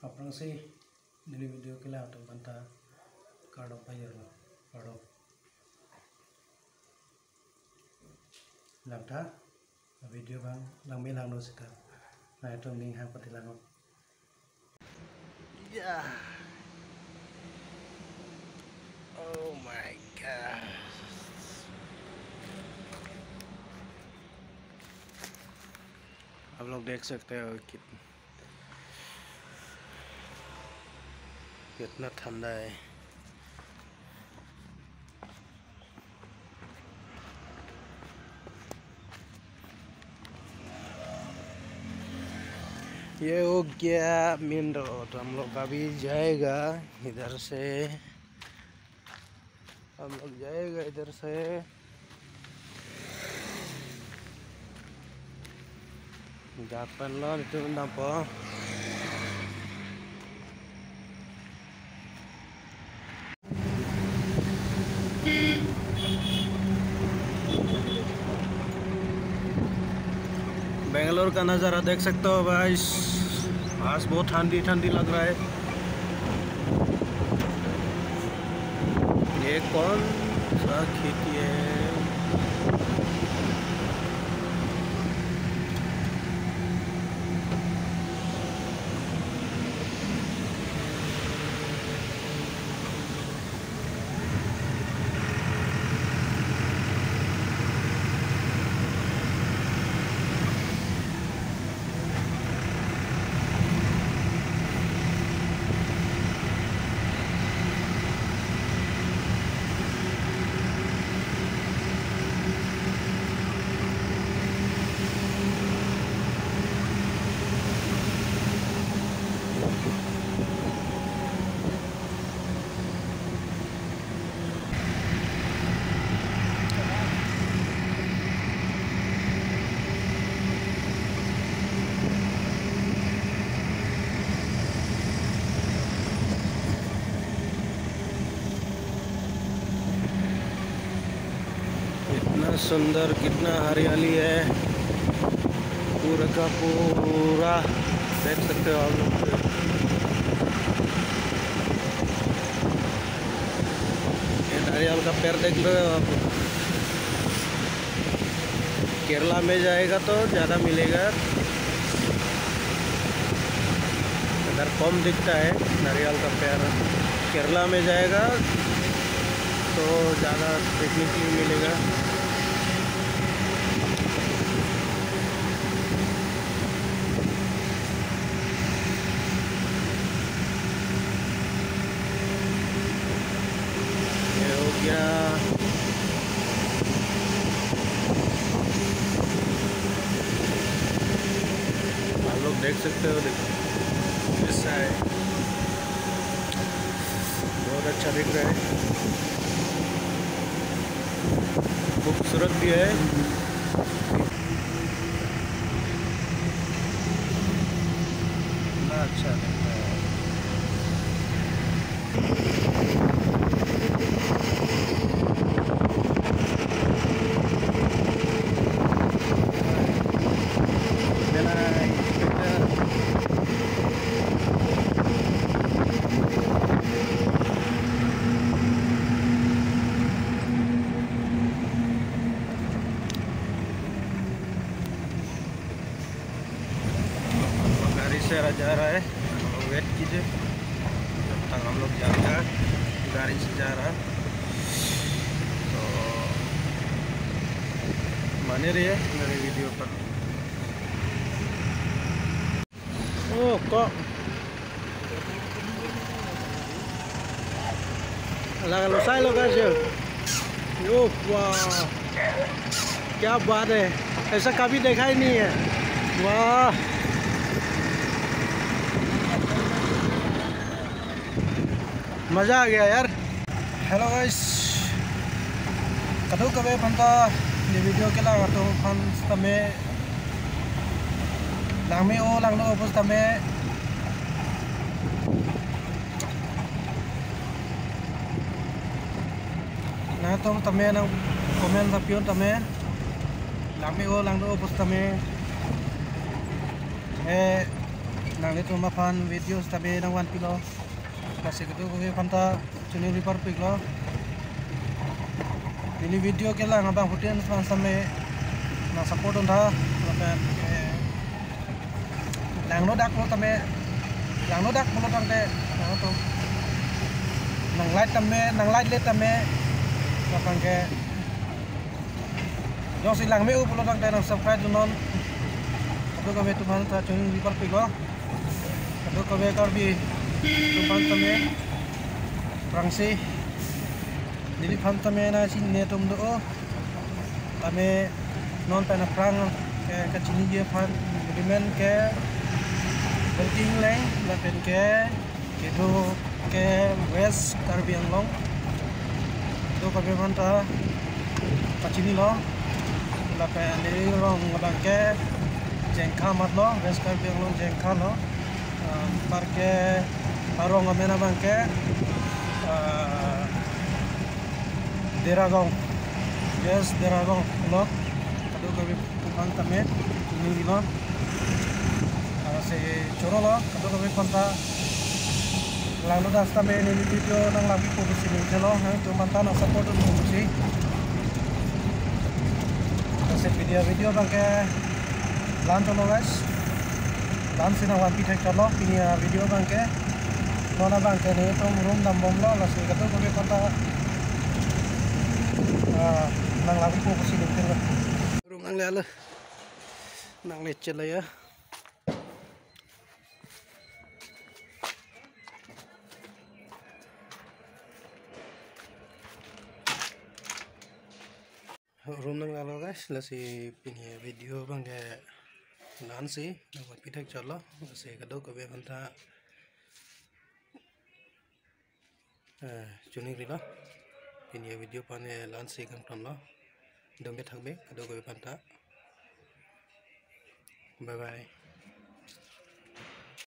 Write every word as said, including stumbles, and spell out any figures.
Aphrangsi neli video kelang atum aphanta kardom pajirlo, kardom. Langtha, video abang langme langno seta, nangtum ning hang pati langnon. Yeah. Oh my God. आप लोग देख सकते हो कि कितना ठंडा है। ये हो गया मेन रोड, हम लोग अभी जाएगा इधर से। हम लोग जाएगा इधर से। Japan lo itu nampak. Bangalore का नज़ारा देख सकते हो गाइस, आज बहुत ठंडी ठंडी लग रहा है। ये कौन सा खेती है? कितना सुंदर, कितना हरियाली है, पूरा का पूरा देख सकते हो आप लोग। ये नारियल का पेड़ देख रहे हो आप, केरला में जाएगा तो ज़्यादा मिलेगा, इधर कम दिखता है नारियल का पेड़। केरला में जाएगा तो ज़्यादा देखने के लिए मिलेगा। ये हो गया। आप लोग देख सकते हो, देखो कैसा है, बहुत अच्छा दिख रहा है, खूबसूरत भी है। कितना अच्छा दिख रहा है। गाड़ी से आ जा रहा है, वेट कीजिए, जब तक हम लोग जाएगा, गाड़ी से जा रहा है। तो बने रहिए मेरे वीडियो पर। Oh, kok. Lang lo sai lo guys, yo. Yo, wow. क्या बात है, ऐसा कभी देखा ही नहीं है। वाह, मजा आ गया यार। Hello guys, kadokave aphanta ne video kelang atum aphan tame langme-o langno pusitame, nangtum tame nang comment ta pi-un tame, langme-o langno pusitame. Eh, Nanglitum aphan video sitame nangvanpilo. Lasi kadokave aphanta choningri parpiklo. Neli video kelang abang pute nangphan sitame nang support untha. Lapen, eh, langno daklo tame, langno dak pulo tangte, nangtum nang like tame, nang like le tame, lapen ke jongsi langme-o pulo tangte nang subscribe dunnon. Kadokave atum aphanta choningri parpiklo. Kadokave Karbi atum aphan tame aphrangsi neliphan tame nangchinine atum do. Tame non pen aphrang ke kachiniji aphan, agreement ke Karbi Anglong lapen ke kedo ke West Karbi Anglong. Kadokave aphanta pachinilo. Lapen neli rong abang ke Jengkha matlo, West Karbi Anglong Jengkha lo. Ah, anparke arong amen abang ke, ah, Deragaon. Yes, Deragaon lo. Kadokave aphanta tame neli lo. Lasi chorolo, kadokave aphanta langno dak sitame neli video nanglangpipo pusi ningthelo, nangtum aphanta nang support dunpo pusi. Lasi pini avideo abang ke la-an chotlo guys. La-ansi nangvanpi thekchotlo pini avideo abang ke. Non abang ke nelitum room dambomlo, lasi kadokave aphanta, ah, nanglangpipo pusi ningthelo. Room nanglelo. Nangle chela ya. Room nanglelo guys, lasi pini avideo abang ke la-ansi nangvanpi thekchotlo, lasi kadokave aphanta, eh, choningrilo. Pini avideo aphan, eh, la-ansi kangtonlo. Dome thakme kadokave aphanta. Bye bye.